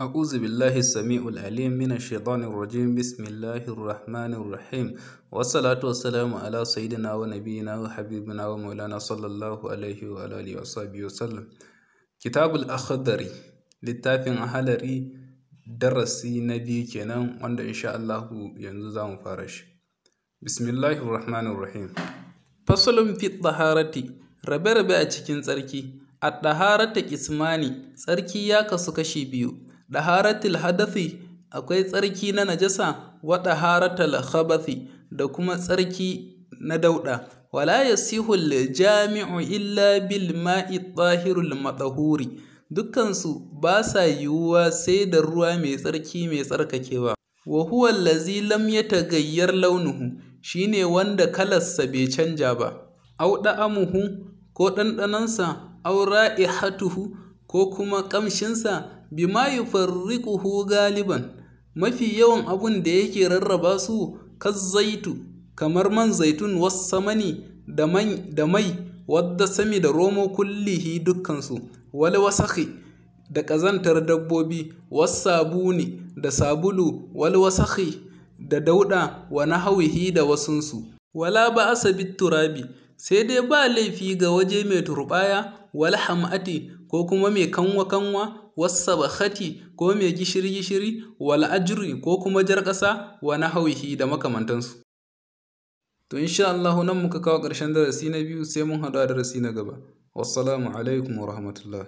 أعوذ بالله السميع العليم من الشيطان الرجيم. بسم الله الرحمن الرحيم، والصلاة والسلام على سيدنا ونبينا وحبيبنا ومولانا صلى الله عليه وعلى آله وصحبه وسلم. كتاب الأخضري، littafin Ahalari, darasi na biyu kenan wanda insha Allahu yanzu za mu fara shi. Bismillahir Rahmanir Rahim. Fasalun fi taharati, rabe-rabe a cikin tsarki. At-taharatu qismani, tsarki ya kasu kashi biyu. Daharatul hadathi, akwai tsarki na najasa, wa daharatul khabathi, da kuma tsarki na dauɗa. Wala yasihu jami'u illa bil ma'i tahirul matahuri. Dukkansu ba sa yiwuwa sai da ruwa mai tsarki mai tsarkakewa. Wa huwa allazi lam yataghayyar launuhu, shine wanda kalarsa bai canja ba. Aw da'amuhu, ko ɗanɗanonsa, aw ra'ihatuhu, ko kuma ƙamshinsa, bima yufarriquhu galiban. Mafi yawan abun da yake rarraba su, kazzaitu, kamar man zaitun, wassamani, da mai, wadda sami, da romo, kullihi, dukkansu, wal wasakhi, da ƙazantar dabbobi, wassabuni, da sabulu, wal wasakhi, da dauɗa, wa nahwihi, da wasunsu. Wala ba'asa turabi, sai dai ba laifi ga waje mai turɓaya, wal ham'ati, ko kuma mai kanwa kanwa, wasabakhati, ko mai gishiri gishiri, wal ajri, ko kuma jar ƙasa, wa nahwihi, da makamantansu. To insha Allah nan muka kawo ƙarshen darasi na biyu, sai mun haɗu a darasi na gaba. Wassalamu alaikum wa rahmatullah.